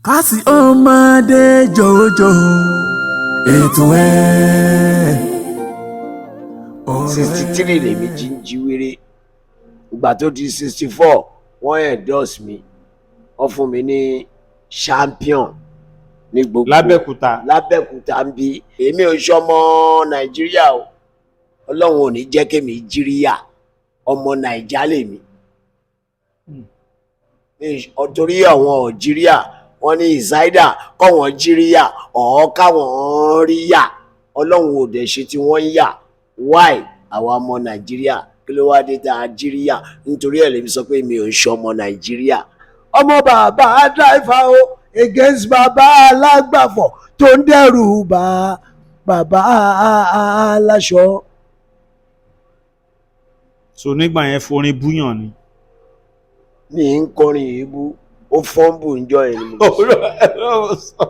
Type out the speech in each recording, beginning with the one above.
Kásì ọmọdé jòjò ètò ẹ̀. 63 lèmi jí ń jí wéré. Ìgbà tó di 64, wọ́n endorse mi, wọ́n fún mi ní champion ní gbogbo Lábẹ́òkúta. Lábẹ́òkúta ń bí. Èmi ò ṣọmọ Nàìjíríà o, Ọlọ́run ò ní jẹ́ kémi jíríyà, ọmọ Nàìjà lèmi. Torí àwọn Algeria, wọ́n ní ìsáídà kọ́wọn jíríyà ọ̀ káwọn rí yà. Ọlọ́run ò dẹ̀ ṣe tí wọ́n ń yà. Why àwa ọmọ Nàìjíríà, kí ló wá dé tá a jíríyà? Nítorí ẹ̀ lèmi sọ pé mi ò ń ṣọmọ Nàìjíríà. Ọmọ bàbá driver o against bàbá alágbàfọ̀ tó ń dẹ́rù bà bàbá aláṣọ. So nígbà yẹn, forin búyàn ni. Mi ń kọrin èébú, ó fọ́nbù ńjọ́ yẹn ni mo sọ.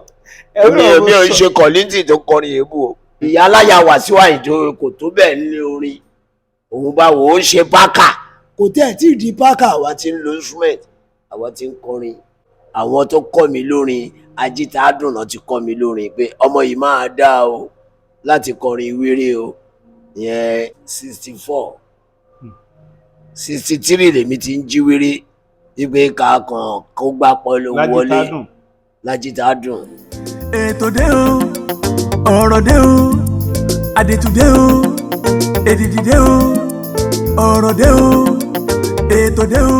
Èmi ò ń ṣe Kollington tó kọrin èébú o. Ìyá aláya Wàsíù Àyìndé kò tó bẹ́ẹ̀ ní orin òun bá wò ó ṣe bákà, kò tẹ́ ẹ̀ tí ì di bákà. Àwa ti ń lo instrument, àwa ti ń kọrin. Àwọn tó kọ́ mi lórin, Ajíta Dùnà ti kọ́ mi lórin pé ọmọ yìí máa dá o láti kọrin wéré o. Ìyẹn 64. 63 lèmi ti ń jí wéré wípé ká kàn kó gbà pọ̀ wọlé. Lájítádùn. Lájíta Dùn. Ètò dé o, ọ̀rọ̀ dé o, àdètú dé o, èdìdì dé o, ọ̀rọ̀ dé o, ètò dé o.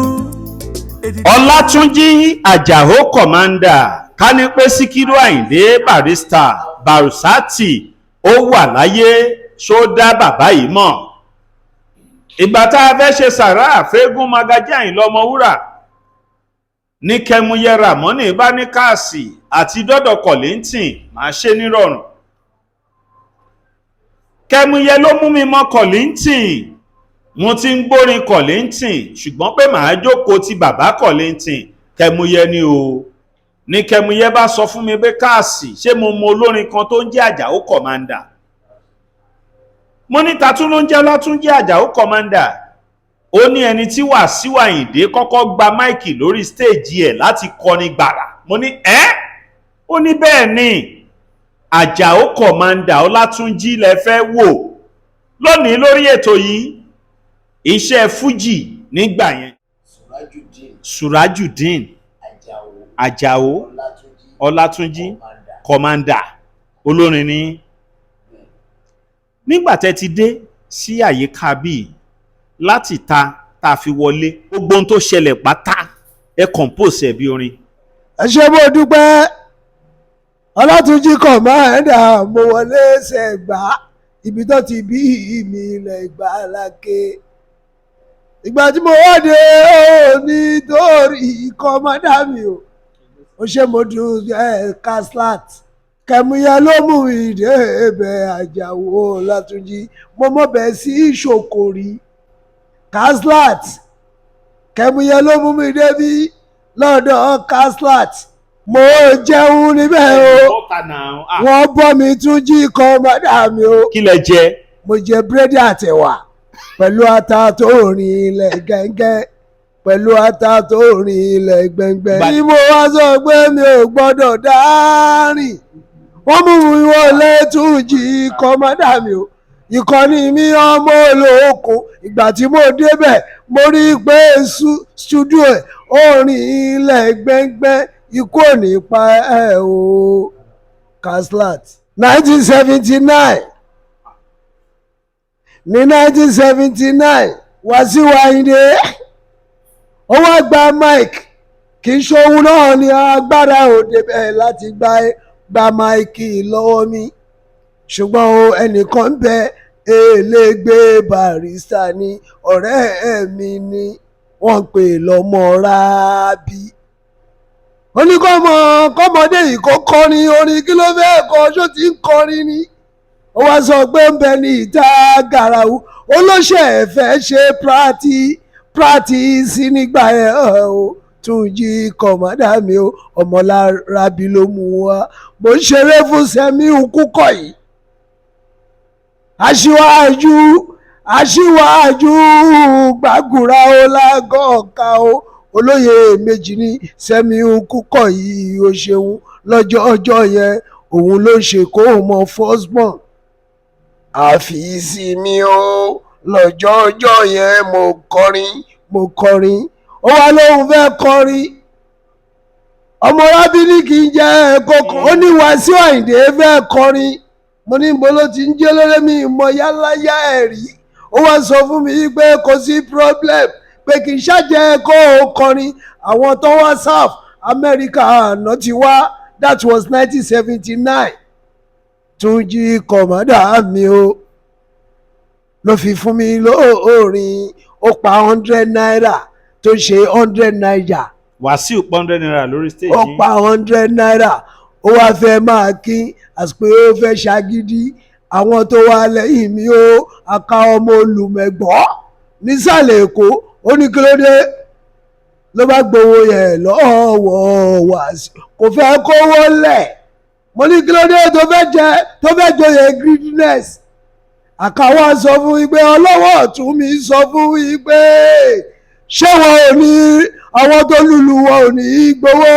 Èdìdì. Ọlátúnjí Àjàó Commander, ká ní pé Síkírù Àyìndé Barrister Barusati ó wà láyé, ṣó dá bàbá yìí mọ̀? Ìgbà tá a fẹ́ ṣe sàrà fẹ́gùn Magají Àyìnlá Ọmọwúrà ní Kẹmúyẹ Ramoni bá ní káàsì àti dọ́dọ̀ Kollington máa ṣe nírọ̀rùn. Kẹmúyẹ ló mú mi mọ Kollington. Mo ti ń gbórin Kollington, ṣùgbọ́n pé màá jókòó ti bàbá Kollington, Kẹmúyẹ ni o. Ní Kẹmúyẹ bá sọ fún mi pé káàsì, ṣé mo mọ olórin kan tó ń jẹ́ Àjàó Commander? Mo ní tatún ló ń jẹ́ Ọlátúnjí Àjàó Commander? Ó ní ẹni tí Wàsíù Àyìndé kọ́kọ́ gba mic lórí stage ẹ̀ láti kọrin gbàrà. Mo ní ẹ́? Ó ní bẹ́ẹ̀ ni, Àjàó Commander Ọlátúnjí lẹ fẹ́ wò lónìí lórí ètò yìí. Iṣẹ́ fújì nígbà yẹn, Surajudeen. Surajudeen. Àjàó. Àjàó. Ọlátúnjí. Ọlátúnjí. Commander. Commander, olórin ní nígbà tẹ́ ti dé sí àyíká bíi láti ta tá a fi wọlé, gbogbo ohun tó ṣẹlẹ̀ pátá, ẹ compose ẹ̀ bí orin. Ẹ ṣé, mo dúpẹ́. Ọlátúnjí Commander, mo wọlé ṣẹ̀gbá, ibi tó ti bí mi ilẹ̀ Ìgbàlákè. Ìgbà tí mo wá dé ó nítorí commander mi o, ó ṣe mo dùn ẹ. Kaslat Kẹmúyẹ ló mú ìdè ẹbẹ. Àjàwó Ọlátúnjí, mo mọ̀ bẹ́ẹ̀ sí ìṣòkòrí. Kaslat Kẹmúyẹ ló mú mi débi lọ́dọ̀ Kaslat, mo jẹun níbẹ̀ o. Bọ́ta náà, ah. Wọ́n bọ́ mi tún jí commander mi o. Kí lẹ jẹ? Mo jẹ búrẹ́dì àtẹ̀wà pẹ̀lú ata tó rìn ilẹ̀ gẹ́gẹ́, pẹ̀lú ata tó rìn ilẹ̀ gbẹ̀ngbẹ̀. Ní mo wá sọ pé mi ò gbọ́dọ̀ dárìn, wọ́n mú mi wọlé tún jí commander mi o. Ìkànnì mi ọmọ olókun. Ìgbà tí mo débẹ̀, mo rí i pé studio ẹ̀ ó rìn ilẹ̀ gbẹ̀ngbẹ̀. Ikú ò ní pa ẹ̀ o, Kaslat. 1979, ní 1979, Wàsíù Àyìndé ó wá gba mic. Kì í ṣohun náà ní agbára òde bẹ́ẹ̀ láti gba mic lọ́wọ́ mi, ṣùgbọ́n o ẹnìkan ń bẹ, elégbé Barrister ní ọ̀rẹ́ mi ni wọ́n ń pè lọ́mọ Rábí. Ó ní kọ́mọ kọ́mọdé yìí kó kọrin orin. Kí ló fẹ́ kọ? Ṣó ti ń kọrin ni? Ó wá sọ pé ń bẹ ní ìta gàràwù, olóṣè fẹ́ ṣe practice nígbà yẹn o. Túnjí Commander mi o, Ọmọlárábí ló mú wa. Mo ń ṣeré fún Sẹ́miu Kúkọ̀yí, aṣíwájú, aṣíwájú gbàgùrà ó lágọ̀ọ́ká o. Olóyè méjì ní Sẹ́miu Kúkọ̀yí, o ṣeun lọ́jọ́ ọjọ́ yẹn, òun ló ṣe kó o mọ first born. Àfi sí mi o, lọ́jọ́ ọjọ́ yẹn mo kọrin. Mo kọrin, ó wá lóun fẹ́ kọrin. Ọmọ rábìlì kì í jẹ́ kókó, ó ní Wàsíù Àyìndé fẹ́ kọrin. Mo ní bó ló ti ń jẹ́ lórí mi ìmọ̀ yáláyá ẹ̀ rí. Ó wá sọ fún mi pé kò sí problem, pé kì í ṣàjẹ́ kó o kọrin. Àwọn tó wá South America àná ti wá, that was 1979. Túnjí kọ̀mọ́dà mi o ló fi fún mi lóòrin, ó pa ₦100 tó ṣe ₦100. Wàsíù ₦100 lórí stage Ó yín. pa ₦100, ó wá fẹ́ máa kí àsìkò, ó fẹ́ ṣagídí. Àwọn tó wà lẹ́yìn mi ó aka ọmọ olùmẹ̀gbọ́ nísàlẹ̀ Èkó, ó ní kí ló dé, ló bá gbowó yẹn lọ́wọ́ Wàsíù, kò fẹ́ kówó lẹ̀. Mo ní kí ló dé tó fẹ́ jẹ, tó fẹ́ joyè greediness. Àkàwọ́ sọ fún mi pé ọlọ́wọ́ ọ̀tún mi sọ fún mi pé ṣé wọn ò ní, àwọn tó lùlù wọn ò ní í gbowó,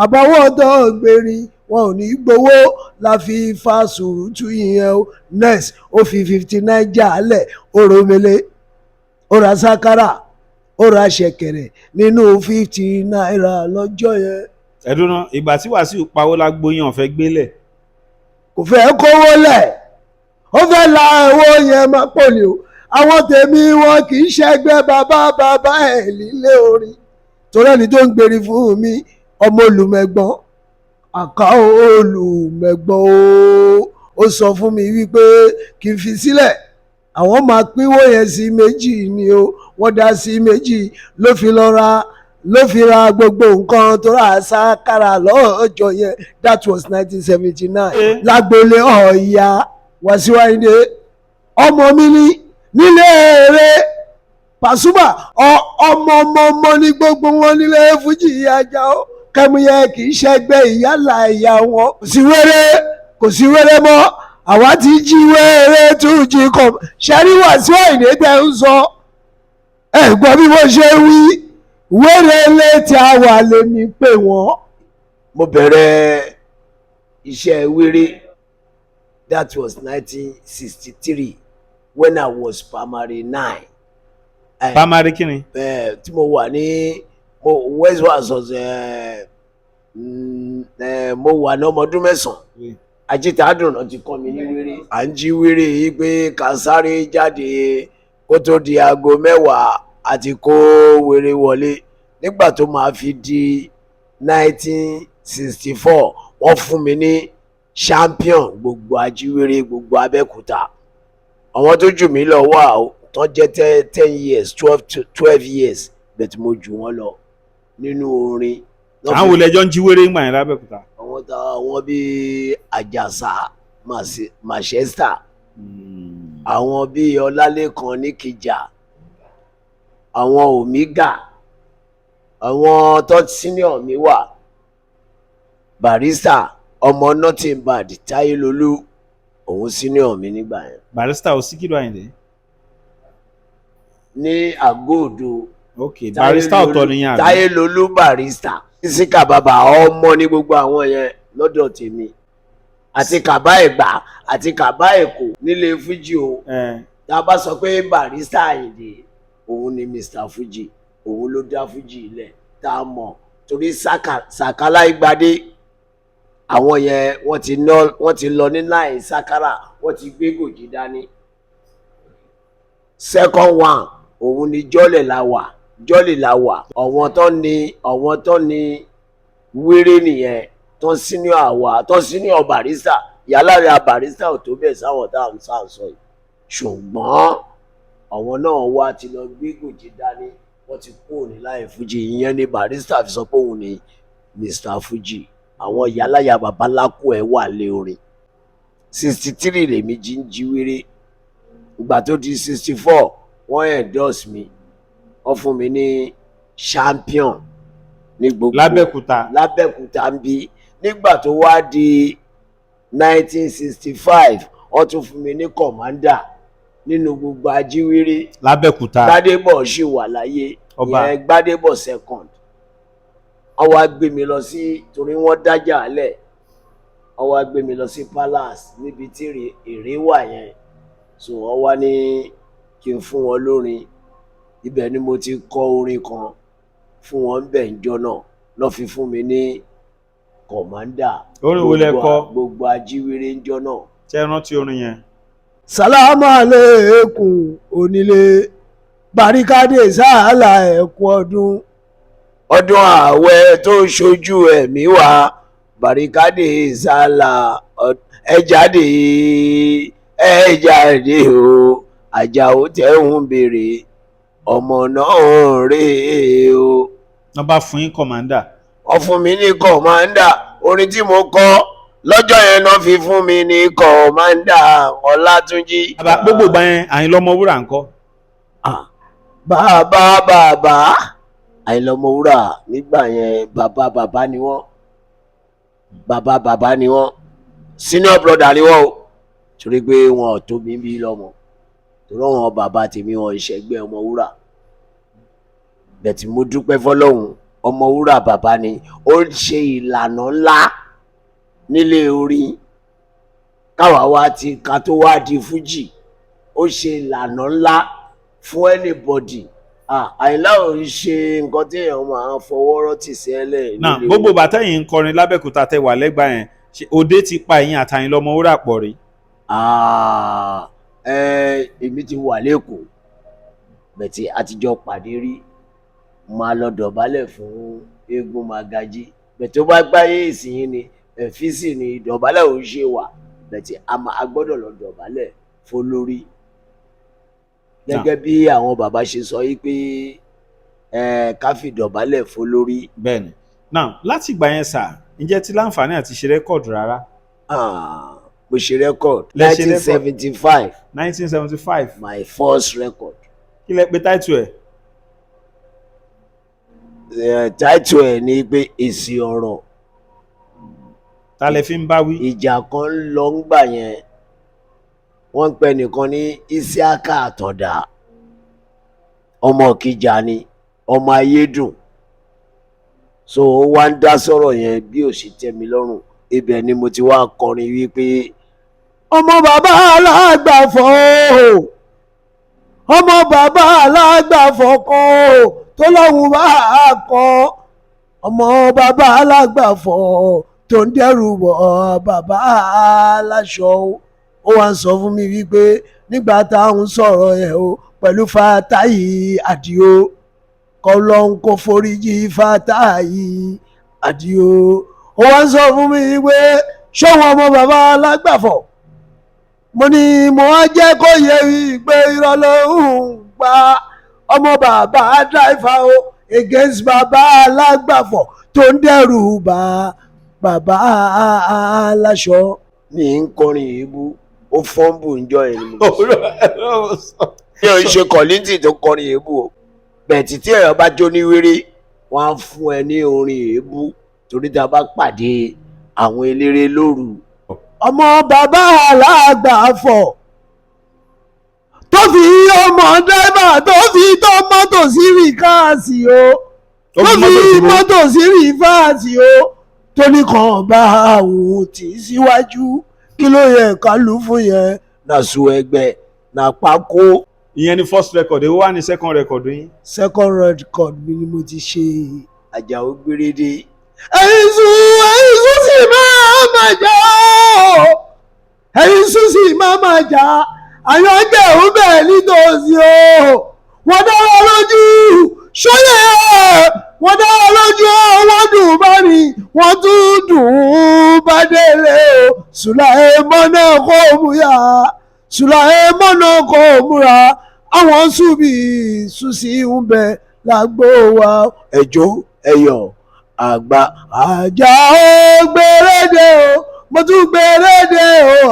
àbáwọ̀ tó gbèrín wọn ò ní í gbowó, la fi fa sùúrùtù yẹn o. Next, ó fi 59 jà lẹ̀, ó romele, ó ra sákárà, ó ra ṣẹ̀kẹ̀rẹ̀ nínú ₦50 lọ́jọ́ yẹn. Ẹ̀dùn náà, ìgbà tí Wàsíù pawó lágbo yẹn, ọ̀fẹ́ gbélẹ̀. Kò fẹ́ kówó lẹ̀, ó fẹ́ la owó yẹn máa pò ní o. Àwọn tèmi wọn kì í ṣẹgbẹ́ bàbá bàbá ẹ̀ lílé orin, torí ẹni tó ń gbèrè fún mi, ọmọ olùmẹ̀gbọ́n àká olùmẹ̀gbọ́n o, ó sọ fún mi wípé kí n fi sílẹ̀, àwọn máa pínwó yẹn sí méjì ni o. Wọ́n dá sí méjì, ló fi lọ ra, ló fi ra gbogbo nǹkan tó rà sákàrà lọ́jọ́ yẹn. That was 1979 lágboolé Ọ̀yà. Wàsíù Àyìndé ọmọ mi ní nílé eré Pasuma, ọmọ ọmọ ọmọ ní gbogbo wọn nílé fújì ajá ó Kẹ́múyẹ kì í ṣẹgbẹ́ ìyálà ìyá wọn. Kò sí wéré, kò sí wéré mọ́, àwa ti jí wéré tún jí kọ. Ṣẹ́rí Wàsíù Àyìndé tẹ́ ń sọ, ẹ gbọ́ bí mo ṣe wí, wéré létí àwa lèmi pè wọ́n. Mo bẹ̀rẹ̀ iṣẹ́ wéré, that was 1963 when I was primary nine. Primary kíni? Tí mo wà ní mo West was mo wà ní ọmọ ọdún 9. Ajítàdùn náà ti kọ́ mi ní wéré. À ń jí wéré yìí pé ká sáré jáde kó tó di aago 10 àti kó wéré wọlé. Nígbà tó máa fi di 1964, wọ́n fún mi ní champion gbogbo ajíwèrè gbogbo Abẹ́òkúta. Àwọn tó jù mí lọ wà ó tán jẹ́ 10 years, 12 years, bẹ́ẹ̀ tí mo jù wọ́n lọ nínú orin. Àwọn olè ẹjọ́ ń jí wéré ńgbà yẹn lábẹ́òkúta? Àwọn tá àwọn bíi Àjàsà Manchester, àwọn bíi Ọlálékan níkìjà, àwọn Omega, àwọn tó senior mi wà, Barrister ọmọ Nothing Bad Táyélolú, òun senior mi nígbà yẹn. Barrister Síkírù Àyìndé? Ní Àgọ́òdo. Ok, Barrister ọ̀tọ̀ nìyẹn, àbí? Táyélolú Barrister, Síkà bàbá ọmọ ní gbogbo àwọn yẹn lọ́dọ̀ tèmi, àti Kàbá Ẹ̀gbá àti Kàbá Èkó nílé fújì o. Tá a bá sọ pé Barrister Àyìndé, òun ni Mr Fuji, òun ló dá fújì ilẹ̀ tá a mọ̀, torí Sàkálà Ìgbàdé, àwọn yẹn wọ́n ti ná, wọ́n ti lọ ní láì sákárà, wọ́n ti gbé gòjì dání. Second one, òun ni Jọ́lẹ̀ la wà, Jọ́lẹ̀ la wà. Àwọn tó ní wéré nìyẹn, tó ń senior àwa, tó ń senior Barrister. Yálà rẹ̀ Barrister ò tó bẹ́ẹ̀ sáwọn tá à ń sá sọ yìí, ṣùgbọ́n àwọn náà wá ti lọ gbé gòjì dání, wọ́n ti kúrò ní láì fújì. Ìyẹn ni Barrister fi sọ pé òun ni Mr Fuji. Àwọn yálàyà babaláko ẹ̀ wà lé orin. 63 lèmi jí ń jí wéré. Ìgbà tó di 64, wọ́n endorse mi, wọ́n fún mi ní champion ní gbogbo Lábẹ́òkúta? Lábẹ́òkúta ń bí. Nígbà tó wá di 1965, wọ́n tún fún mi ní commander nínú gbogbo ajíwèrè. Lábẹ́òkúta? Gbádébọ̀ ṣì wà láyé. Ọba. Ìyẹn Gbádébọ̀ second. Wọ́n wá gbé mi lọ sí, torí wọ́n dájà lẹ̀, wọ́n wá gbé mi lọ sí palace níbi tí èrè wà yẹn. So wọ́n wá ní kí n fún wọn lórin. Ibẹ̀ ni mo ti kọ orin kan fún wọn bẹ̀ ń jọ náà lọ́ fi fún mi ní kọ̀mándà. Orin wo lẹ kọ? Gbogbo ajíwèrè ń jọ náà. Ṣé ẹ rántí orin yẹn? Sàlámù aleikum onílé, barikade sáàlà, ẹ̀kú ọdún. Ọdún ààwẹ̀ tó ṣojú ẹ̀mí wa, barikade sálà, ẹ jáde, ẹ jáde o, Àjàó tẹ̀ ń béèrè ọmọ náà rèé o. Wọ́n bá fún yín kọ̀mándà. Wọ́n fún mi ní kọ̀mándà. Orin tí mo kọ lọ́jọ́ yẹn náà fi fún mi ní kọ̀mándà Ọlátúnjí. Bàbá, gbogbo ìgbà yẹn Àyìnlá Ọmọwúrà ńkọ́? Ah, bàbá bàbá Àyìnlá Ọmọwúrà nígbà yẹn, bàbá bàbá ni wọ́n, bàbá bàbá ni wọ́n, senior brother ni wọ́n o, torí pé wọn ò tó mi bí lọ́mọ, torí wọn bàbá tèmi wọn ìṣẹ́gbẹ́ Ọmọwúrà bẹ̀tì. Mo dúpẹ́ fọlọ́hún, Ọmọwúrà bàbá ni, ó ń ṣe ìlànà ńlá nílé orin káwa wá ti ká tó wá di fújì. Ó ṣe ìlànà ńlá fún anybody. Ah, Àyìnlá ò ń ṣe nǹkan tí èèyàn máa fọwọ́ rọ́tì sí ẹlẹ́. Náà gbogbo ìgbà tẹ́yìn ń kọrin lábẹ́òkúta tẹ wà lẹ́gbàá yẹn, ṣé òde ti pa ẹ̀yin àtàyìnlá Ọmọwúrà pọ̀ rí? Ah, èmi ti wà lẹ́kọ̀ọ́ bẹ̀tì, àtijọ́ pàdé rí, máa lọ dọ̀bálẹ̀ fún eégún Magají bẹ̀tì. Ó bá gbáyé ìsìn ni ẹ̀fíìsì ni ìdọ̀bálẹ̀ ò ń ṣe wà bẹ̀tì, a gbọ́dọ̀ lọ dọ̀bálẹ̀ fọlórí gẹ́gẹ́ bí àwọn bàbá ṣe sọ yìí pé ká fi dọ̀bálẹ̀ fọlórí. Bẹ́ẹ̀ni. Náà láti ìgbà yẹn sà, ǹjẹ́ ti láǹfààní àti ṣe record rárá? Ah, mo ṣe record. Lẹ ṣe record. 1975. 1975. My first record. Kí lẹ pe title ẹ̀? Title ẹ̀ ni pé èsì ọ̀rọ̀. Ta lẹ fi ń bá wí? Ìjà kan ń lọ ńgbà yẹn, wọ́n ń pè nìkan ní Isiaka Àtàndá, ọmọ Ìkìjà ni, ọmọ ayédùn. So ó wá ń dá sọ̀rọ̀ yẹn bí ò sì tẹ́ mi lọ́rùn. Ibẹ̀ ni mo ti wá kọrin wípé Ọmọ bàbá alágbàfọ̀ o, ọmọ bàbá alágbàfọ̀ kan o tó lọ́hùn bá a kọ́, ọmọ bàbá alágbàfọ̀ tó ń dẹ́rù bọ̀ bàbá aláṣọ o. Ó wá ń sọ fún mi wípé nígbà táwọn sọ̀rọ̀ yẹn o pẹ̀lú Fatayi Àdìo, kọlọ́hún kò foríjì Fatayi Àdìo, ó wá ń sọ fún mi wípé ṣọ́wọ́n ọmọ bàbá alágbàfọ̀. Mo ní mo wá jẹ́ kó yẹ wípé irọ́ ló ń pa, ọmọ bàbá driver o against bàbá alágbàfọ̀ tó ń dẹ́rù bà bàbá aláṣọ. Mi ń kọrin èébú, ó fọ́nbù ńjọ́ yẹn ni mo sọ. Mi ò ń ṣe Kollington tó kọrin èébú o bẹ̀tì. Tí èèyàn bá jó ní wéré, wọ́n á fún ẹ ní orin èébú, torí tá a bá pàdé àwọn eléré lóru. Ọmọ bàbá alágbàfọ̀ tó fi ọmọ driver tó fi tó mọ́tò sí rìkáàsì o, tó fi mọ́tò sí rìfáàsì o, tó ní kàn bá òun tì í síwájú, kí ló yẹ ká lù fún yẹn? Nàṣù ẹgbẹ́ nàpákó. Ìyẹn ni first record. Èwo wá ní second record yín? Second record mi ni mo ti ṣe. Àjàó gbérédé. Ẹ̀yin sùn, ẹ̀yin sùn sì máa ma jà ó, ẹ̀yin sùn sì máa ma jà, àyànjẹ́ òun bẹ́ẹ̀ nítòsí o. Wọ́n dára lójú sóyè, wọ́n dára lójú, wọ́n dùn bá mi, wọ́n tún dùn ún bá délé o. Sùlàìmọ́nà kò múra, Sùlàìmọ́nà kò múra, àwọn sùbì sùsì ń bẹ lágbo wa. Ẹjọ́ ẹyọ àgbà. Àjàó gbérédé o, mo tún gbérédé o,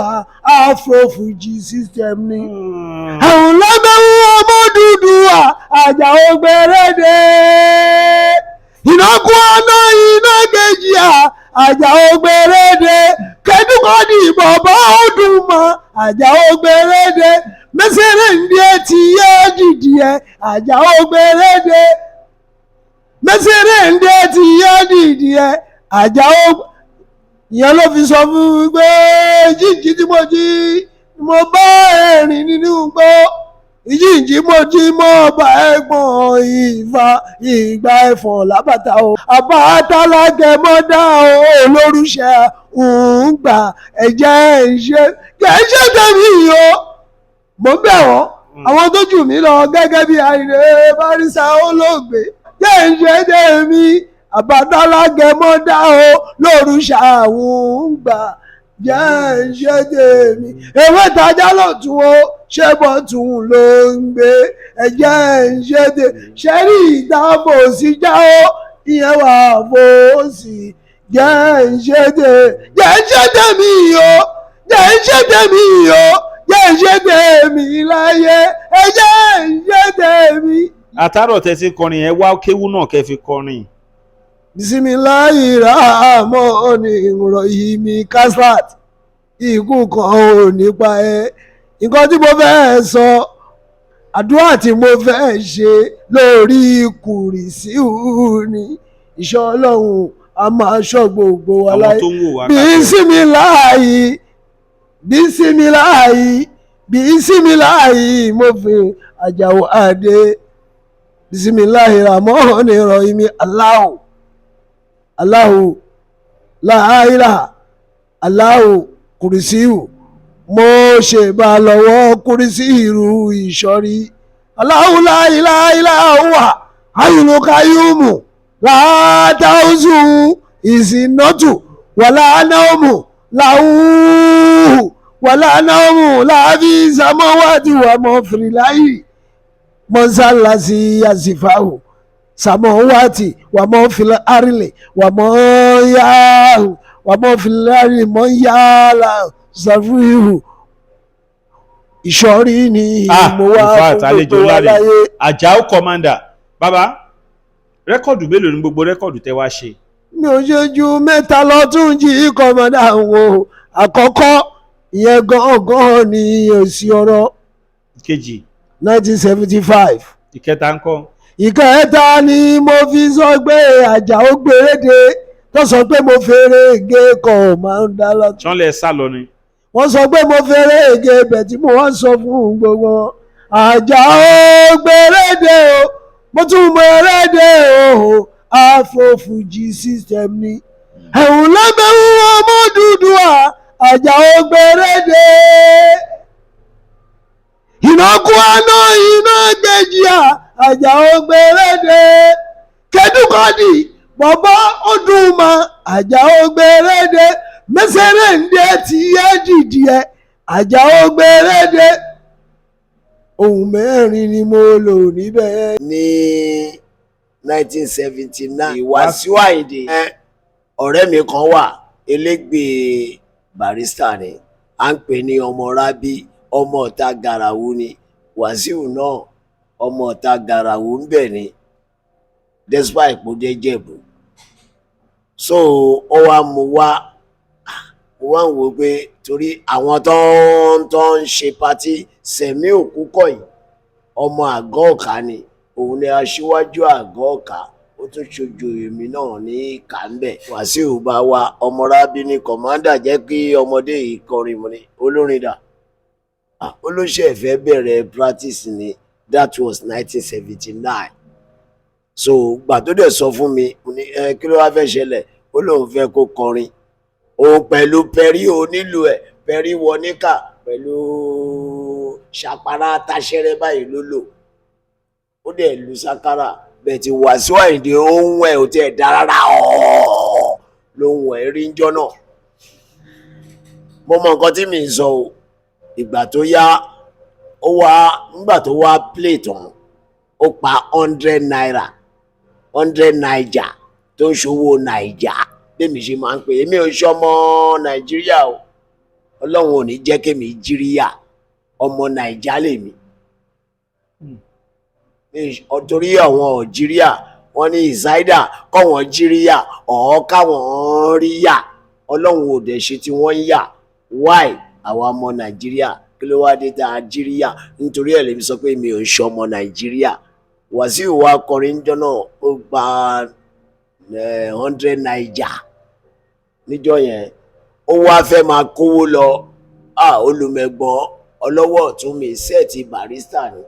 Afro-Fuji system ni. Àwọn lábẹ́wò ọmọ dúdú à, Àjàó gbérédé. Ìnákú ọ̀nà iná kejì à, Àjàó gbérédé. Kẹ́dùkọ́dì bọ̀bọ̀ ọdún mọ́, Àjàó gbérédé. Mẹ́sẹ̀rẹ̀ ń di etí yé dìdì ẹ̀, Àjàó gbérédé. Mẹ́sẹ̀rẹ̀ ń dé ti yá dìdì ẹ Àjàó. Ìyẹn ló fi sọ fún mi pé jíǹjí tí mo jí mo bá ẹ̀rìn nínú igbó, ìjíǹjí mo jí mo bá ẹ̀gbọ́n ìfà ìgbà ẹ̀fọ̀n lábàtà o, àbátálágẹmọ́dá o, olórúṣẹ́ ń gbà ẹ̀jẹ̀ ń ṣe kẹ̀ ń ṣe tẹ̀mí o. Mo ń bẹ̀ wọ́n àwọn tó jù mí lọ gẹ́gẹ́ bí Àyìndé Barrister olóògbé, jẹ́ ń ṣe tẹ̀mí àbátálágẹmọ́dá o, lórúṣà ń gbà jẹ́ ń ṣe tèmi. Ewé tajà lọ́tún o, ṣé bọ́tún ló ń gbé, ẹ̀jẹ̀ ń ṣe tèmi. Ṣẹ́rí ìtàbò sí já o, ìyẹn wà fòsì, jẹ́ ń ṣe tèmi, jẹ́ ń ṣe tèmi o, jẹ́ ń ṣe tèmi o, jẹ́ ń ṣe tèmi láyé, ẹ̀jẹ̀ ń ṣe tèmi. Àtàrọ̀ tẹ́ ti kọrin yẹn wá kéwú náà kẹ́ fi kọrin. Bisimilayi rahmani rahimi kaslat, ikú kan ò nípa ẹ. Nǹkan tí mo fẹ́ sọ, àdúrà tí mo fẹ́ ṣe lórí kùrìsíù ni ìṣọ́ Ọlọ́run a máa ṣọ́ gbogbo wa Àwọn láyé. tó ń wò wá káàkiri. Bisimilayi, bisimilayi, bisimilayi, mo fi Àjàó Adé. Bisimilayi rahmani rahimi, Allahu Allahu láìláha Allahu kùrìsíù, mo ṣe bá lọ́wọ́ kùrìsíù ìṣọ́rí. Allahu láìláìláha wà ayùlùkayùmù látàùsù ìsìnàtù wàlá náàmù làwùhù wàlá náàmù làbí sàmọ́wádì wà mọ́ fìrìláyì mọ́sálásí àsìfáhù samawati wa mọ fil arili wa mọ yaahu wa mọ fil arili mọ yaala zafihu. Ìṣọ́rí ni mo In wá fact, fún àlejò gbogbo ńlá wa rè láyé. Àjàó Commander. Bàbá, rẹ́kọ̀dù mélòó ni gbogbo rẹ́kọ̀dù tẹ́ wá ṣe? Mi ò ṣe ju mẹ́ta lọ tún jí kọ́mọdà wo. Àkọ́kọ́ ìyẹn gangan ni èsì ọ̀rọ̀. Ìkejì? 1975. Ìkẹta ńkọ́? Ìkẹta ni mo fi sọ pé Àjàó gbèrèdè tó sọ pé mo fèrè gé kọ̀ máa ń dá lọ́tún. Ṣánlẹ̀ sá lọ ni. Wọ́n sọ pé mo fèrè gé ibẹ̀ tí mo wá sọ fún gbogbo wọn. Àjàó gbèrèdè o, mo tún mọ erédè o, Afro-Fuji system ni. Ẹ̀hún lábẹ́wò ọmọ dúdú à, Àjàó gbèrèdè. Ìnákú àná iná gbèjì à, Àjàó gbèrèdè. Kẹ́dùkọ́dì bọ̀bọ́ ọdún ma, Àjàó gbèrèdè. Mẹ́sẹ̀rẹ̀ ń dé ti yé dìdì ẹ̀, Àjàó gbèrèdè. Ohun mẹ́rin ni mo lò níbẹ̀. Ní 1979, Wàsíù Àyìndé, ọ̀rẹ́ mi kan wà, elégbè Barrister ni, à ń pè ní ọmọ Rábí, ọmọ ọ̀tá Gàràwú ni Wàsíù náà, ọmọ ọ̀tá Gàràwú ń bẹ̀ ni, despite kó dé Jẹ̀bú. So ó wá mú wá, mo wá ń wò pé torí àwọn tó ń ṣe patí Sẹ̀mí Òkúkọ̀yí, ọmọ àgọ́ ọ̀ka ni, òun ni aṣíwájú àgọ́ ọ̀ka, ó tún ṣojú èmi náà ní kàńbẹ̀. Wàsíù bá wa ọmọrábí ní kọ̀mándà jẹ́ kí ọmọdé yìí kọrin mu ni olórin dà. Olóṣè fẹ́ bẹ̀rẹ̀ practice ni, that was 1979. So gbà tó dẹ̀ sọ fún mi, mo ní ẹ kí ló wá fẹ́ ṣẹlẹ̀, ó lóun fẹ́ kó kọrin òun pẹ̀lú pẹ̀rí onílù ẹ̀, pẹ̀rí wọ níkà pẹ̀lú ṣàpárá taṣẹ́rẹ́ báyìí ló lò, ó dẹ̀ lu sákárà bẹ́ẹ̀ tí Wàsíù Àyìndé ohun ẹ̀ ò tiẹ̀ dá rárá ọ̀ọ́ lóhun ẹ̀ rí njọ́ náà. Mo mọ nǹkan tí mi ń sọ o. Ìgbà tó yá, ó wá nígbà tó wá play tán, ó pa 100 naira, 100 naija tó ń ṣòwò naija bẹ́ẹ̀ mi ṣe máa ń pè é. Èmi ò ṣọmọ Nàìjíríà o, Ọlọ́run ò ní jẹ́ kémi jíríyà, ọmọ Nàìjà lèmi. Torí àwọn Algeria wọ́n ní ìsáídà kọ́wọn jíríyà ọ̀ọ́ káwọn ríyà, Ọlọ́run ò dẹ̀ ṣe tí wọ́n ń yà. Why àwa ọmọ Nàìjíríà, kí ló wá dé tá a jíríyà? Nítorí ẹ̀ lèmi sọ pé mi ò ń ṣọmọ Nàìjíríà. Wàsíù wa kọrin níjọ́ náà, ó gba 100 naira níjọ́ yẹn. Ó wá fẹ́ máa kówó lọ. Olùmẹ̀gbọ́n ọlọ́wọ́ ọ̀tún mi sẹ́ẹ̀tì Barrister ni,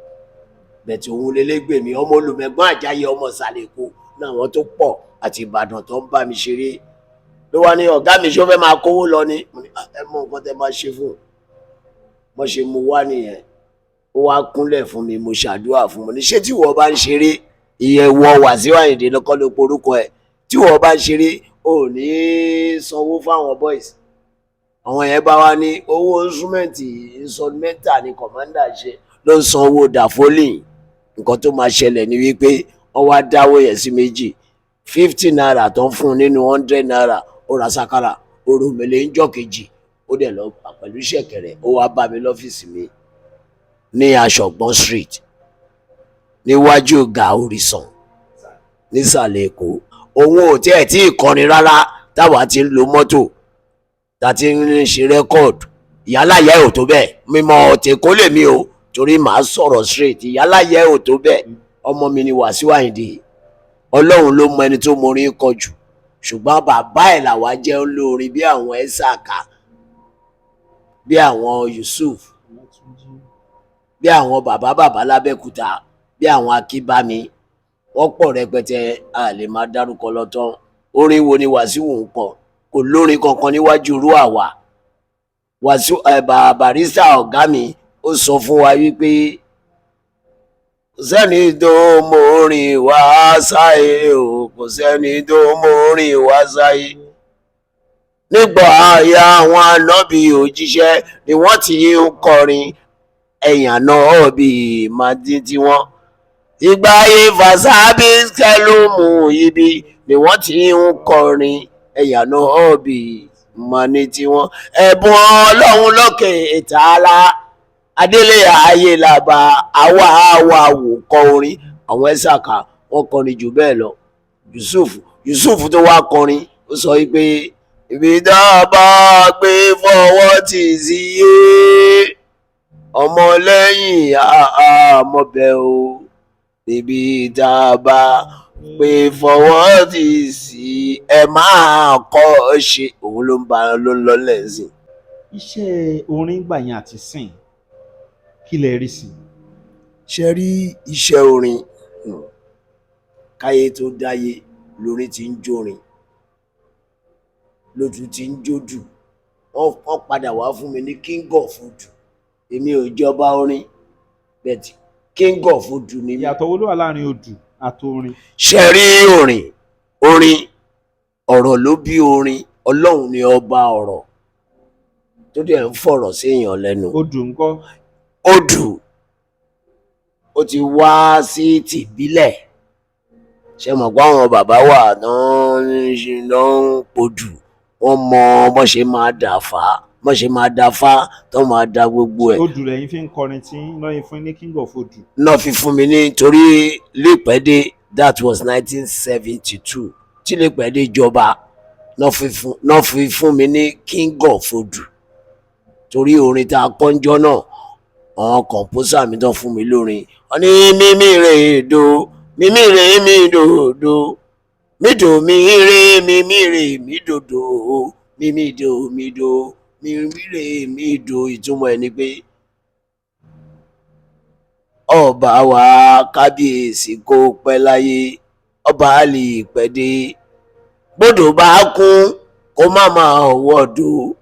bẹ̀tẹ̀ òun lélẹ́gbẹ̀ẹ́ mi, ọmọ olùmẹ̀gbọ́n Àjàyí, ọmọ Sàlẹ̀kọ náà, àwọn tó pọ̀ àti Ìbàdàn tó ń bá mi ṣeré. Ló wá ní ọ̀gá mi, ṣó fẹ́ máa kówó lọ ni? Mo ní, "Ah, ẹ mọ nǹkan tẹ́ máa ṣe fún un." Mo ṣe mu wá nìyẹn. Ó wá kúnlẹ̀ fún mi, mo ṣàdúrà fún mi ní, ṣé tí wọ́n bá ń ṣeré, ìyẹn wọ Wàsíù Àyìndé lọ́kọ́ ló porúkọ ẹ̀, tí wọ́n bá ń ṣeré, ò ní sanwó fáwọn boys. Àwọn yẹn bá wá ní owó instrument, instrumental ni commander ṣe ló ń san owó dàfólì. Nǹkan tó máa ṣẹlẹ̀ ni wípé wọ́n wá dáwó yẹn sí méjì. 50 naira tó ń fún un nínú 100 naira, ó ra sakara, ó ro mele ń jọ́ kejì, ó dẹ̀ lọ pẹ̀lú ṣẹ̀kẹ̀rẹ̀. Ó wá bá mi lọ́fíìsì mi ní Aṣọ̀gbọ́n Street, níwájú ga Orísàn nísàlẹ̀ Èkó. Òun ò tiẹ̀ tí ì kọrin rárá táwa ti ń lo mọ́tò, tá a ti ń ṣe record. Ìyáláyà ẹ̀ ò tó bẹ́ẹ̀. Mímọ́ ọ̀tẹ̀ kó lè mi o, torí màá sọ̀rọ̀ straight. Ìyáláyà ẹ̀ ò tó bẹ́ẹ̀. Ọmọ mi ni Wàsíù Àyìndé. Ọlọ́run ló mọ ẹni tó mọ orin kọ jù, ṣùgbọ́n bàbá ẹ̀ làwa jẹ́ olórin, bí àwọn Ẹ́sàkà, bí àwọn Yusuf, bí àwọn bàbá bàbá lábẹ́kúta, bí àwọn Akínbámi. Wọ́n pọ̀ rẹpẹtẹ, a lè máa dárúkọ lọ́tọ́. Orin wo ni Wàsíù ń kọ? Kò lórin kankan níwájú irú àwa. Wàsíù ẹ Barrister ọ̀gá mi, ó sọ fún wa wípé kò sẹ́ni tó mórin wá sáyé o, kò sẹ́ni tó mórin wá sáyé. Nígbà ayé àwọn ànábì òjíṣẹ́ ni wọ́n ti ń kọrin, ẹ̀yìn ànábì máa dín tí wọ́n. Ìgbà ayé fàṣàbí kẹlùmù ibi ni wọ́n ti ń kọrin, ẹ̀yìn ànábì máa ní tiwọn. Ẹ̀bùn Ọlọ́run lókè ìtàlá adélé ayé làbà àwa àwa wò kọ orin. Àwọn Ẹ̀sàkà wọ́n kọrin jù bẹ́ẹ̀ lọ. Yusuf tó wá kọrin, ó sọ wípé ibi tá a bá gbé fọwọ́ tì sí yé ọmọlẹ́yìn àmọ́bẹ̀ o, níbi tá a bá gbé fọwọ́ tì sí ẹ máa kọ́ ṣe. Òun ló ń ba ló ń lọ lẹ́sìn. Iṣẹ́ orin gbà yẹn àti sìn, kí lẹ rí sí? Ṣe rí iṣẹ́ orin, káyé tó dáyé lórin ti ń jórin, lójú ti ń jódù. Wọ́n padà wá fún mi ní king of odù. Èmi ò jọba orin, but king of odù ni mí. Ìyàtọ̀ wo ló wà láàrin odù àti orin? Ṣe rí orin, ọ̀rọ̀ ló bí orin. Ọlọ́run ni ọba ọ̀rọ̀ tó dẹ̀ ń fọ̀rọ̀ sí èèyàn lẹ́nu. Odù ńkọ́? Odù ó ti wá sí tìbílẹ̀. Ṣe mọ̀ pé àwọn bàbá wà náà ń podù, wọ́n mọ bọ́n ṣe máa dà fá, bọ́n ṣe máa da fá, tó máa da gbogbo ẹ̀. Odù lẹ́yìn fi ń kọrin tí lọ́yìn fún ní king of odù. Náà fi fún mi ní torí Lẹ́pẹ́dé, that was 1972 tí Lẹ́pẹ́dé jọba, náà fi fún mi ní king of odù, torí orin tá a kọ́njọ́ náà, àwọn composer mi tó fún mi lórin, wọ́n ní mímí rè do, mímí rè mí do do, mí do mí rè mímí rè mí do do, mímí do mí do, mímí rè mí do. Ìtumọ̀ ẹ̀ ni pé ọba wa kábíyèsí kó pẹ́ láyé, ọba lè pẹ́ dé, gbọ́dọ̀ bá kún kó má máa wọ́dọ̀,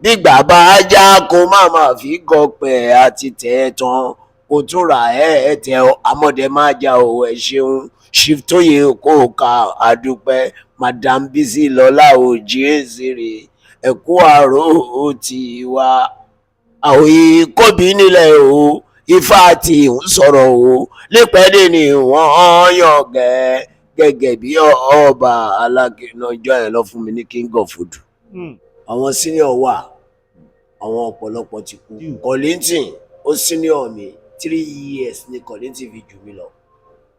gbígbà bá já kó má máa fi gọpẹ́ àti tẹ̀ tán, kó tún ra ẹ̀ tẹ̀ amọ̀dé má já o. Ẹ ṣeun, Ṣiftóyè kó ka àdúpẹ́, Madam Bísí Lọ́lá òjì èsèré, ẹ̀kú àrò ti wá àwòye kóbi nílẹ̀ o. Ifá tí ń sọ̀rọ̀ o, nípẹ́ẹ́dé ni wọ́n yàn gẹ́ gẹ́gẹ́ bí ọba Aláké náà jọ ẹ̀ lọ fún mi ní king of odù. Àwọn senior wà, àwọn ọ̀pọ̀lọpọ̀ ti kú. Kollington ó senior mi 3 years ni Kollington fi jù mí lọ.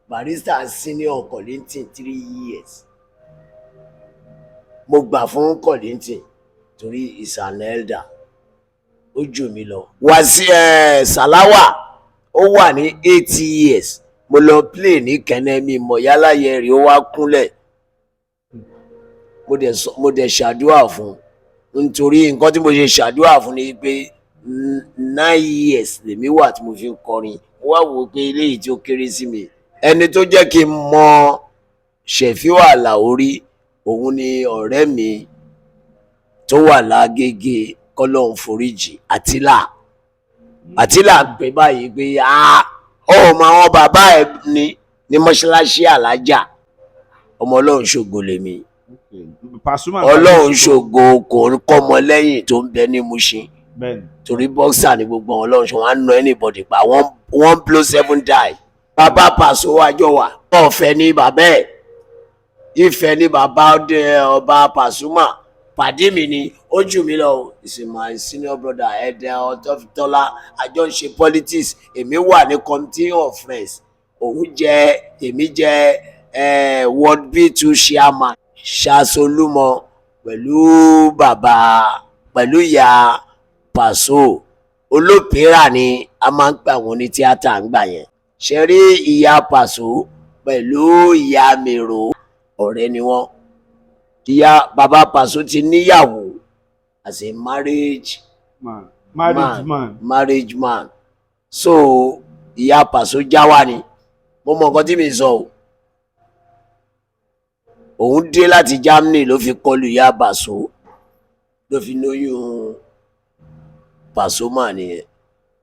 Barrister senior Kollington 3 years. Mo gbà fún Kollington torí is an elder, ó jù mí lọ. Wàsí ẹ Sàláwà, ó wà ní 80 years. Mo lọ play ní Kẹ́nẹ́, mi mọ̀ yálà yẹ rí, ó wá kúnlẹ̀. Mo dẹ̀ ṣàdúrà fún un, nítorí nǹkan tí mo ṣe ṣàdúrà fún ni pé 9 years lèmi wà tí mo fi ń kọrin. Mo wá wò ó pé eléyìí tí ó kéré sí mi, ẹni tó jẹ́ kí n mọ Ṣẹ̀fíù Àlàó rí, òun ni ọ̀rẹ́ mi tó wà lágége, kọ́lọ́hún foríjì, Àtìlà. Àtìlà pé báyìí pé ọmọ àwọn bàbá ẹ ní mọ́ṣáláṣí Alájà. Ọmọ Ọlọ́run ṣògo lèmi. Pasuma. Ọlọ́run ṣògo kò ń kọ́mọ lẹ́yìn tó ń bẹ ní Mushin, Bẹ́ẹ̀ni. torí boxer ni gbogbo àwọn Ọlọ́run ṣe, wọ́n á na anybody pa, one blow seven die. Bàbá Pàṣọ àjọ wà, ọ̀fẹ́ ní bàbá ẹ̀, Ifẹ̀ ní bàbá ọdẹ ọba Pasuma. Pàdé mi ni, ó jù mí lọ o, is my senior brother. Ẹ̀dẹ̀ Ọ̀tọ́fítọ́lá, àjọ ń ṣe politics. Èmi wà ní committee of friends, òun jẹ́, èmi jẹ́ ward B2 chairman Ṣàṣolúmọ pẹ̀lú bàbá, pẹ̀lú ìyá Pàṣọ. Olópèrà ni a máa ń pè àwọn oní tíátà ń gbà yẹn. Ṣe rí ìyá Pàṣọ pẹ̀lú ìyá Mèrò, ọ̀rẹ́ ni wọ́n. Ìyá bàbá Pàṣọ ti níyàwó as a marriage Man, marriage man. Marriage man. So ìyá Pàṣọ já wá ni. Mo mọ nǹkan tí mi sọ o. Òun dé láti Germany ló fi kọlu ìyá Pàṣọ, ló fi lóyún Pasuma nìyẹn.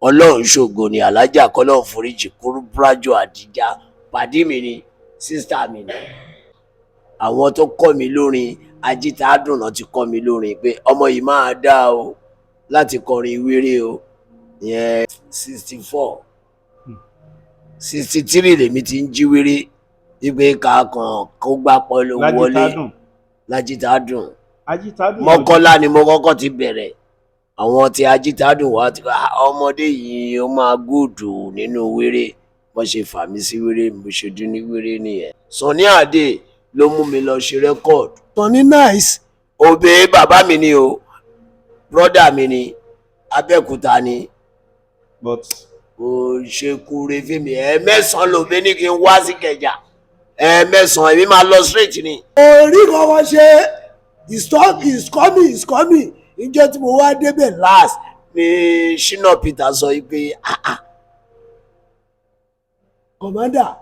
Ọlọ́run ṣògo ni Alájà, kọ́lọ́run foríjì, Kúrúbúrájò Àdìjá, pàdí mi ni, sister mi ni. Àwọn tó kọ́ mi lórin ajíta àdùnà ti kọ́ mi lórin pé ọmọ yìí máa dá o láti kọrin wéré o. Ìyẹn 64, 63 lèmi ti ń jí wéré wípé ká kàn kó gbá pọ́lọ́ wọlé. Lájítádùn. Lájíta dùn. Ajítádùn. Mọ́kọ́lá ni mo kọ́kọ́ ti bẹ̀rẹ̀. Àwọn tí Ajítádùn wá ti ah, ọmọdé yìí ó máa gùdù nínú wéré. Wọ́n ṣe fà mí sí wéré, mo ṣe dún ní wéré nìyẹn. Sunny Adé ló mú mi lọ ṣe record. Sunny nice. Òbí bàbá mi ni o, brother mi ni, Abẹ́òkúta ni. But Kò ṣe kúre fíìmù. Ẹ̀ẹ̀mẹ́sàn-án lòbí ní kí n wá sí Ìkẹjà, ẹ̀ẹ̀mẹ́sàn-án. Èmi máa lọ straight ni. Orí kan wọ́n ṣe is talk is coming, is coming. Ìjọ tí mo wá débẹ̀ last ni Shina Peter sọ yìí pé ah ah. Commander,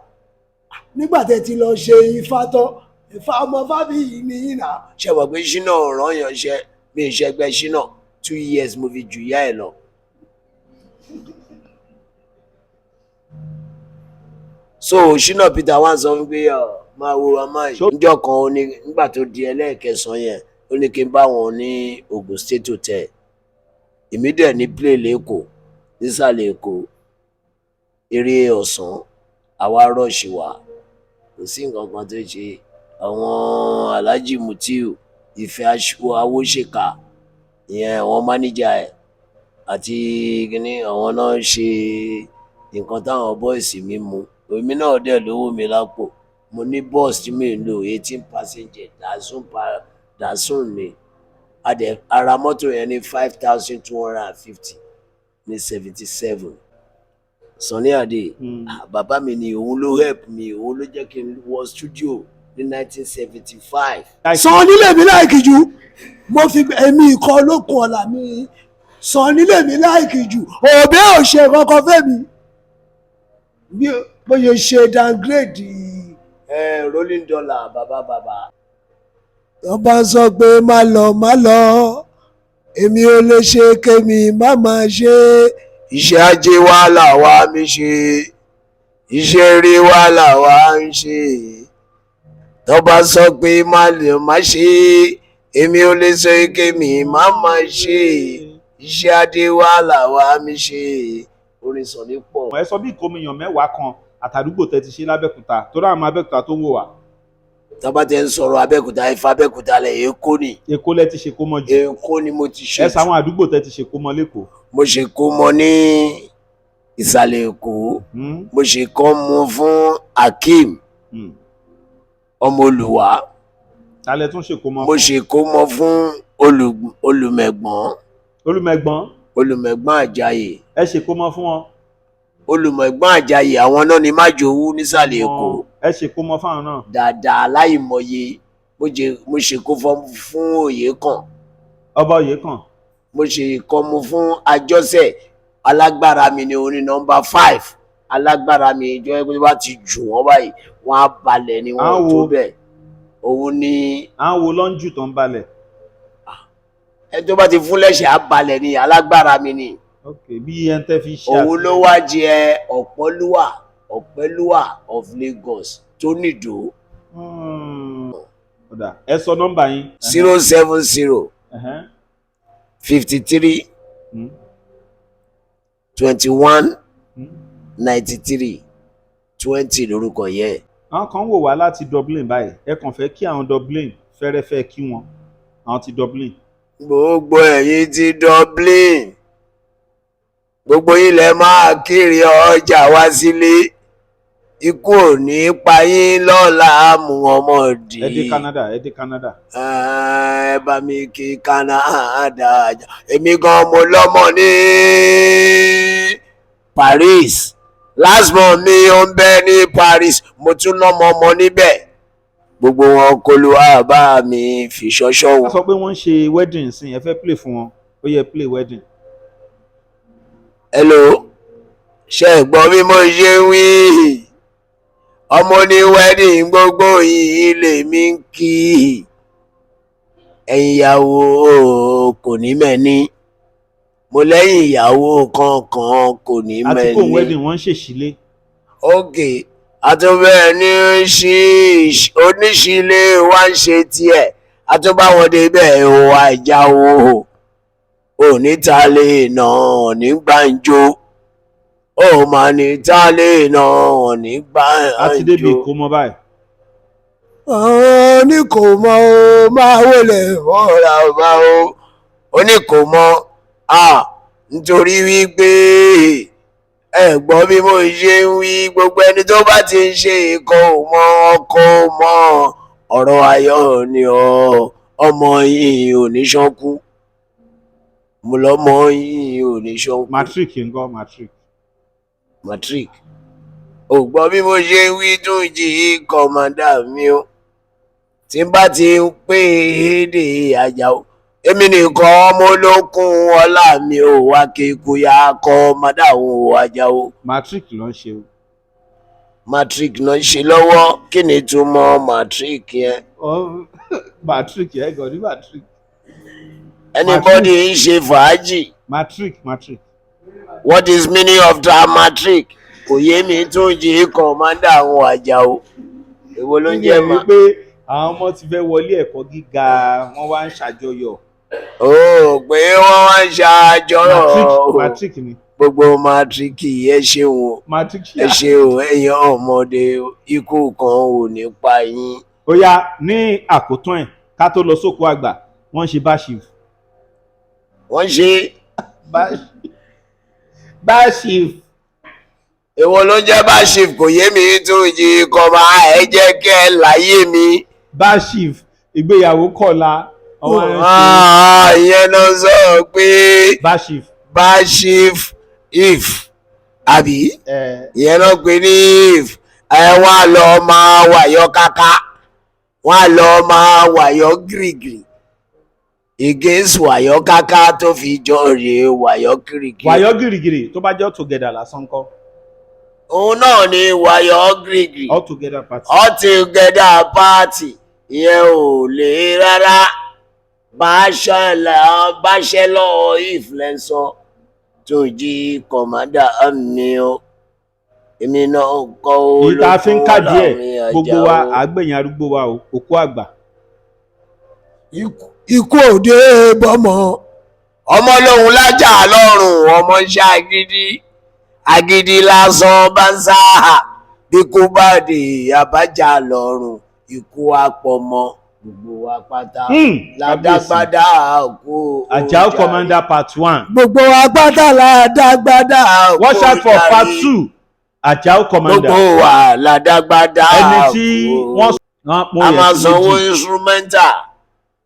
nígbà tẹ́ ti lọ ṣe ifá tán, ifá ọmọ fábíyì ni yín náà. Ṣe mọ̀ pé Shina ọ̀ràn yàn ṣe mi ìṣẹ́gbẹ́ Shina, 2 years mo fi jù yá ẹ̀ lọ. So Shina Peter wá sọ fún pé ọ máa wo ọmọ yìí. Níjọ́ kan ó ní, nígbà tó di ẹlẹ́ẹ̀kẹsàn-án yẹn, ó ní kí n bá wọn ní Ogun State Hotel. Èmi dẹ̀ ní play lẹ́kọ̀ọ́ nísàlẹ̀ Èkó, eré ọ̀sán. Àwa rush wá, kò sí nǹkan kan tó ṣe àwọn Alhaji Mutiu Ìfẹ́ Awóṣèkà ìyẹn, àwọn mánéjà ẹ̀ àti kíní, àwọn náà ń ṣe nǹkan táwọn boys mi mú. Èmi náà dẹ̀ lówó mi lápò. Mo ní bus tí mi ń lò, 18 passenger Datsun pa Datsun ni. A dẹ̀ ara mọ́tò yẹn ní 5,250 ní 77. Sunny Adé, ah, bàbá mi ni. Òun ló help mi, òun ló jẹ́ kí n wọ studio ní 1975. Sunny lèmi like jù. Mo fi èmi ìkọ́ olókun ọ̀la mi, Sunny lèmi like jù. Òbí ò ṣe kankan fẹ́mi bí bó ṣe ṣe downgrade. Rolling dollar, bàbá bàbá. Wọ́n bá sọ pé má lọ, má lọ, èmi ò lè ṣe kémi má má ṣe. Iṣẹ́ ajé wa làwa mi ṣe, iṣẹ́ eré wa làwa ń ṣe. Tó bá sọ pé má lè má ṣe, èmi ò lè ṣe kémi má má ṣe. Iṣẹ́ adé wa làwa mi ṣe. Orin Sunny pọ̀. Ẹ sọ bí ìkómiyàn 10 kan àtàdúgbò tẹ ti ṣe lábẹ́òkúta, torí àwọn Abẹ́òkúta tó ń wò wá. Tó bá ti ń sọ̀rọ̀ Abẹ́òkúta, Ifá Abẹ́òkúta lẹ̀, Èkó ni. Èkó lẹ ti ṣe kó mọ jù. Èkó ni mo ti ṣe Ẹ jù. sàwọn àdúgbò tẹ ti ṣe kó mọ lẹ́kọ̀ọ́. Mo ṣe kó mọ ní ìsàlẹ̀ Èkó. Mo ṣe kọ́ mu fún Akeem ọmọ Olùwà. Ta lẹ tún ṣe kó mọ Mo fún? ṣe kó mọ fún Olùmẹ̀gbọ́n. Olùmẹ̀gbọ́n. Olùmẹ̀gbọ́n Àjàyè. Ẹ ṣe kó mọ fún wọn. Olùmọ̀ ẹ̀gbọ́n Àjàyí, àwọn náà ni májòwú nísàlẹ̀ Èkó. Ẹ ṣe kó mọ fáwọn náà. Dáadáa láìmọye. Mo ṣe kó fún òye kan. Ọba òye kan. Mo ṣe ìkọmu fún àjọṣe alágbára mi ní oní nọ́mbà 5 alágbára mi ìjọ ẹgbẹ́ tó bá ti jù wọ́n báyìí, wọ́n á balẹ̀ ni, wọ́n ò tó bẹ́ẹ̀. Òun ni. Àwọn wo ló ń jù tó ń balẹ̀? Ẹ tó bá ti fún lẹ́sẹ̀ á balẹ̀ ni, alágbára mi ni. Ok, bí ẹn tẹ́ fi ṣe. Òun ló wá jẹ Ọ̀pọ̀lúwà, Ọ̀pẹ́lúwà of Lagos tó nìdó. Ọ̀dà, ẹ sọ nọ́mbà yín. 070 53 21 93 20 lórúkọ yẹn. Àwọn kan wò wá láti Dublin báyìí, ẹ kàn fẹ́ kí àwọn Dublin fẹ́rẹ́fẹ́ kí wọn, àwọn ti Dublin. Gbogbo ẹ̀yin ti Dublin, gbogbo ilẹ̀ máa kiri ọjà wá sílé, ikú ò ní pa yín lọ́la mú ọmọdé. Ẹ dé Canada, ẹ dé Canada. Ẹ bá mi kí Canada, èmi gan mo lọ́mọ ní Paris, last month mi ò ń bẹ ní Paris, mo tún lọ́mọ ọmọ níbẹ̀, gbogbo wọn kó ló wá bá mi fi ṣọṣọ Wọ́n wọn. sọ pé wọ́n ń ṣe wedding sí, ẹ fẹ́ play fún wọn, ó yẹ play wedding. Hello, ṣe é gbọ́ bí mo ṣe ń wí? Ọmọ ní wedding, gbogbo yìí lèmi ń kí ẹ̀yin ìyàwó kò ní mẹ́ni, mo lẹ́yìn ìyàwó kankan kò ní Àti kò mẹ́ni. wedding, wọ́n ń ṣèṣílé. Ok, àtúbẹ̀ ní oníṣílé wa ń ṣe tiẹ̀, àtúbáwọn débẹ̀ ò àjáwò onítalé náà ní gbàǹjo, ó mà ní talé náà ní Àti débi gbàǹjo. ìkómọ báyìí. Àwọn ní kò mọ o, máa wọlé Mọ́ra bá o, ó ní kò mọ a, nítorí wípé ẹ gbọ́ bí mo ṣe ń wí, gbogbo ẹni tó bá ti ń ṣe ikọ̀ ò mọ ọkọ̀ ò mọ ọ̀rọ̀ ayọ̀ ni ọ, ọmọ yìí ò ní ṣánkú, mo lọ́mọ yìí ò ní ṣánkú. Matric ńkọ́, matric? Matric, ò gbọ́ bí mo ṣe ń wí, tún jí kọ́mọ́dà mi o, tí n bá ti ń pè é dé àjà o, èmi nìkan ọmọ olókun ọlá mi ò wá kíkú ya kọ́mọ́dà òun àjà o. Matric ló ń ṣe o. Matric náà ń ṣe lọ́wọ́, kí ni ìtumọ̀ matric yẹn? Ọ matric yẹn gan ní matric. Anybody ń ṣe fàájì. Matric, matric. What is meaning of that matric? Kò yé mi, tún jí kọ́mọ́dà òun àjà o, èwo ló ń jẹ́ Ní ma. pé àwọn ọmọ ti fẹ́ wọlé ẹ̀kọ́ gíga, wọ́n wá ń ṣàjọyọ̀. Ó pé wọ́n wá ń ṣàjọyọ̀. Matric, matric ni. Gbogbo matriki, ẹ ṣeun o. Matric. Ẹ ṣeun, ẹ̀yin ọmọdé, ikú kan ò ní pa yín. Ó yá, ní àkótán ẹ̀, ká tó lọ sóko àgbà, wọ́n ń ṣe bashiv. Wọ́n ṣe. Bashiv. Èwo ló ń jẹ́ bashif? Kò yé mi, tún jí kọ́ máa ẹ jẹ́ kẹ́ ẹ láyé mi. Bashiv, ìgbéyàwó kọ̀la, wọ́n wá ń ṣe. Ah, ìyẹn ló sọ pé Bashiv. Bashif if àbí? Ẹ. Ìyẹn ló pè ní if ẹ, wọ́n á lọ máa wàyọ káká, wọ́n á lọ máa wàyọ gírígírí against wàyọ káká tó fi jọ rèé wàyọ gírígírí. Wàyọ́ gìrìgìrì tó bá jẹ́ all together lásán kọ́. Òun náà ni wàyọ gírígírí. All together party. All together party, ìyẹn ò lè rárá, bachelor if lẹ́sọ̀ tó jí kọ̀mádà mi o, èmi náà kọ́. Èyí tá a fi ń Olókun kádìí ẹ̀ láàrin gbogbo wa àjà o. àgbẹ̀yìn arúgbó wa o, òkú àgbà. Ikú òde bọ́mọ. Ọmọ lòun lájà lọ́rùn, ọmọ ń ṣàgídí, agídí lásán bá ń sá, bí kú bá dé àbájá lọ́rùn, ikú àpọ̀mọ́ gbogbo wa pátá ládágbádá kú. Àjàó Commander part 1. Gbogbo agbádá la dágbádá. Watch out for part 2, Àjàó Commander. Gbogbo wa ládágbádá Ẹni tí kú. wọ́n wọ́n pọ́n A yẹn máa sí sanwó méjì. Instrumental.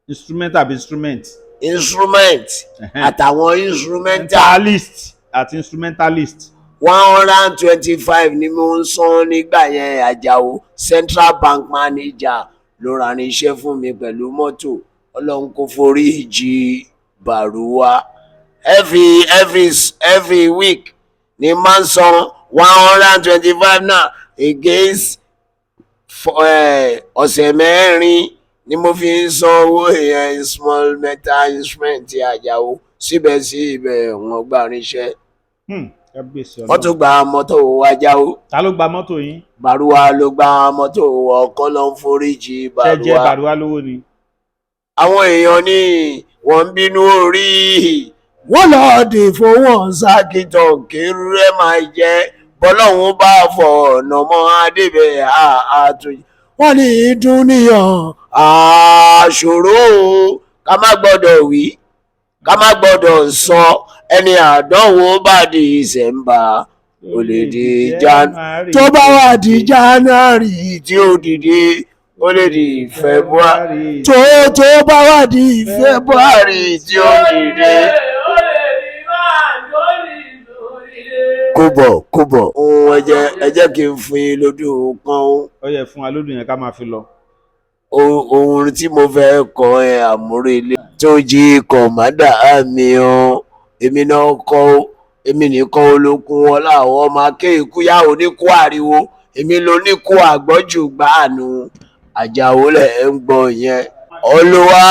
Instrument àbí instrument? Instrument àtàwọn instrumental. Mentalist àti instrumentalist. 125 ni mo ń san nígbà yẹn. Àjàó, Central Bank manager ló ra irinṣẹ́ fún mi pẹ̀lú mọ́tò. Ọlọ́run kò forí jì Bàrúwá. Every week ni máa ń san 125 náà against ọ̀sẹ̀ 4 ni mo fi ń san owó yẹn, small metal instrument. Àjàó, síbẹ̀síbẹ̀ wọ́n gba irinṣẹ́, Kábíyèsí wọ́n Ọlọ́run. tún gba mọ́tò. Àjàó. Ta ló gba mọ́tò yín? Bàrúwá ló gba mọ́tò. Ọkọ ló ń foríjì Ṣé jẹ́ Bàrúwá. Bàrúwá lówó ni? Àwọn èèyàn ní wọ́n ń bínú orí. Wọ́n lọ́ọ́ dì fún wọn sá. Sákìtàn kérú ẹ̀ máa jẹ́ bọ́lọ́hún bá fọ̀ ọ̀nà mọ́ adébẹ̀ àtúnyẹ. Wọ́n ní ìdúnníyàn. Àṣòro o, ká má gbọ́dọ̀ wí, ká má gbọ́dọ̀ sọ. Ẹni àdánwò bá di ìṣẹ̀ǹbà ó lè di jan Tó bá wà di January, tí ó dìde, ó lè di February, tó bá wà di February, February tí ó dìde. Kóbọ̀ kóbọ̀ ohun ẹ jẹ́ kí n fún yín lódù kan ó. Ó yẹ fún wa lódù yẹn ká máa fi lọ. Ohun tí mo fẹ́ kọ ẹ àmúrelé tó jí kọ̀mádà mi o, èmi náà kọ́ ó, èmi nìkan olókun ọlá àwọn ọmọ akéèkú yá oníkó ariwo, èmi ló ní kó àgbọ́jù gbàánu. Àjàó lẹ̀ ń gbọ́ yẹn. Olúwa,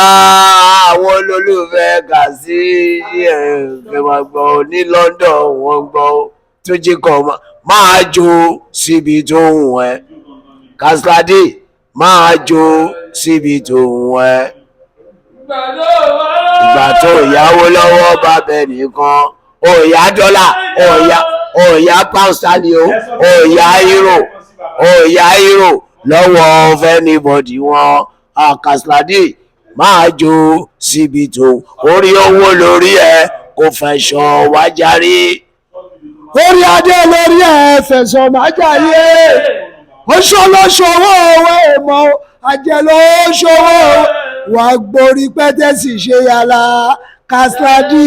àwọn olólùfẹ́ kà sí ẹ̀ máa gbọ́ ní London, wọ́n gbọ́ tó jí kọ̀ máa jó síbi tó ń wẹ̀. Kaslade máa jó síbi tó ń wẹ̀. Ìgbà tó yáwó lọ́wọ́ bá bẹ nìkan, òòyà dọ́là, òòyà pound sterling o, òòyà euro, òòyà euro lọ́wọ́ anybody wọn. Kaslade máa jó síbi tó orí owó lórí ẹ kò fẹ̀sọ̀ wájàrí. Orí adé lórí ẹ̀ fẹ̀sọ̀ máa jàyè. Oṣó ló ṣòwò owó èèmọ̀, àjẹ́ ló ṣòwò wà gborí pẹ́tẹ́sì ṣe yàrá. Kaslade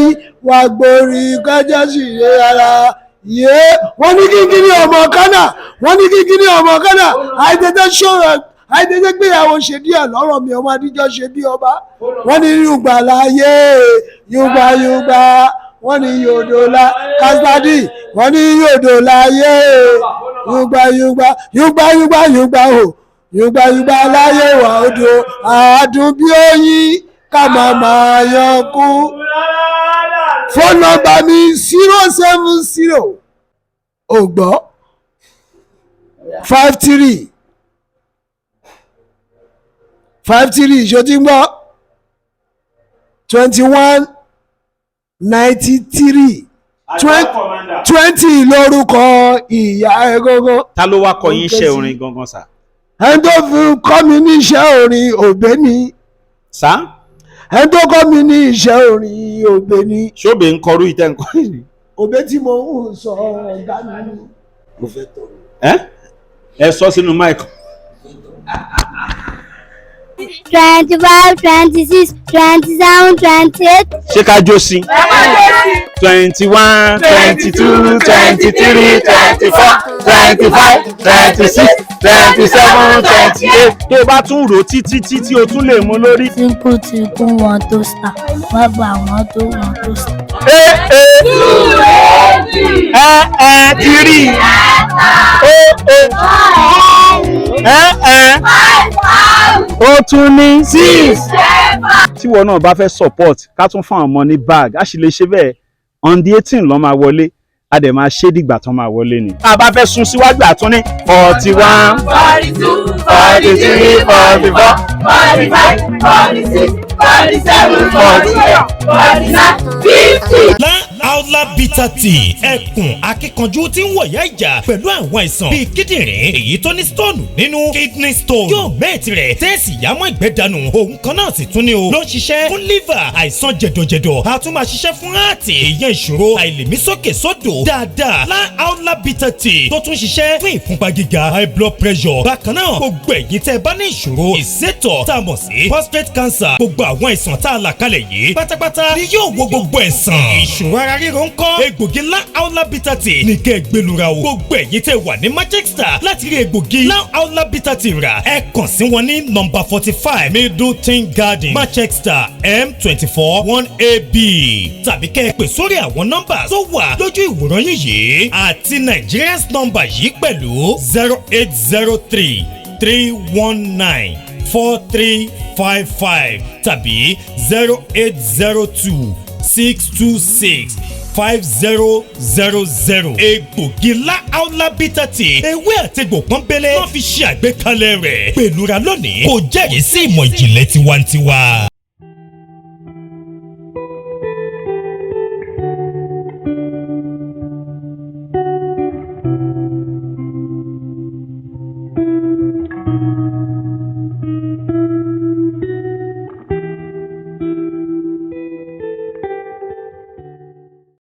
wà gborí pẹ́tẹ́sì ṣe yàrá. Yé wọ́n ní kíkiri ọmọ kánà, wọ́n ní kíkiri ọmọ kánà. Àìtètè ṣòro, àìtètè gbéyàwó ṣe díẹ̀ lọ́rọ̀ mi. Ọmọ adíjọ́ ṣe bí ọba. Wọ́n ní yùgbà láyé, yùgbà yùgbà. Wọ́n ní yòdò la Kaslade, wọ́n ní yòdò láyé, yùgbà yùgbà, yùgbà yùgbà yùgbà o, yùgbà yùgbà láyé wà odò àádùn bí oyin ká máa máa yan kú. Fóònù nọ́mbà mi 070 ògbọ́ 53 53 ìṣòtí ń gbọ́ 21 93 20 lórúkọ ìyá ẹ gógó. Ta ló wá kọ yín iṣẹ́ orin gangan sà? Ẹni tó fi kọ́ mi ní iṣẹ́ orin, Òbé ni. Sà? Ẹni tó kọ́ mi ní iṣẹ́ orin, Òbé ni. Ṣóbe ń kọrú ìtẹ́ nǹkan yìí? Òbé tí mo ń sọ, ọ̀gá mi ni. Mo fẹ́ tọ̀. Ẹ sọ sínú mic. 25, 26, 27, 28. Ṣé ká jó sí? 21, 22, 23, 24, 25, 26, 27, 28. Tó o bá tún rò títí títí o tún lè mú lórí. Simple ti kún wọn tó sà, wọ́n bá wọn tó wọn tó sà. Ẹ ẹ ẹ ẹ three o o ẹ ẹ ó tún ní six. Tíwọ náà bá fẹ́ support ká tún fún àwọn ọmọ ní bag, a sì lè ṣe bẹ́ẹ̀. On the 18 lọ́ máa wọlé, a dẹ̀ máa ṣe dìgbà tán máa wọlé ni. Tá a bá fẹ́ sún síwájú àtúní 41, 42, 43, 44, 45, 46, 47, 48, 49, 50. La Aula Bitter Tea, ẹkùn akíkanjú tí ń wọ̀yá ìjà pẹ̀lú àwọn àìsàn bíi kíndìnrín èyí tó ní stone nínú, kidney stone, yóò mẹ́ẹ̀tì rẹ̀ tẹ́ẹ̀sì yámọ́ ìgbẹ́ dànù. Òun kan náà sì tún ní o ló ń ṣiṣẹ́ fún liver, àìsàn jẹ̀dọ̀jẹ̀dọ̀, a tún máa ṣiṣẹ́ fún heart, ìyẹn ìṣòro àìlèmísókè sódò dáadáa. La Aula Bitter Tea tó tún ṣiṣẹ́ fún ìfúnpá gíga, high blood pressure. Bákan náà, gbogbo ẹ̀yin tẹ́ ẹ bá ní ìṣòro ìsétọ̀ tá a mọ̀ sí prostate cancer, gbogbo àwọn àìsàn tá a là kalẹ̀ yìí pátápátá ni yóò wo gbogbo ẹ̀sán ìṣòro ara. ríro ńkọ́? Egbògi Láàólà Bitter Tea ní kẹ́ ẹ gbẹlura o. Gbogbo ẹ̀yin tẹ́ wà ní Manchester láti rí egbògi Láàólà Bitter Tea rà, ẹ kàn sí wọn ní nọ́mbà 45 Middleton Garden, Manchester, M24 1AB, tàbí kẹ́ ẹ pè sórí àwọn nọ́mbà tó wà lójú ìwòran yìí yìí àti Nigerians nọ́mbà yìí pẹ̀lú 08033194355 tàbí 08026265000. Egbògi Láàólà Bitter Tea, ewé àtegbò pọ́nbélé wọ́n fi ṣe àgbékalẹ̀ rẹ̀. Pẹ̀lúra lónìí kò jẹ́rìí sí ìmọ̀ ìjìnlẹ̀ tiwantiwa.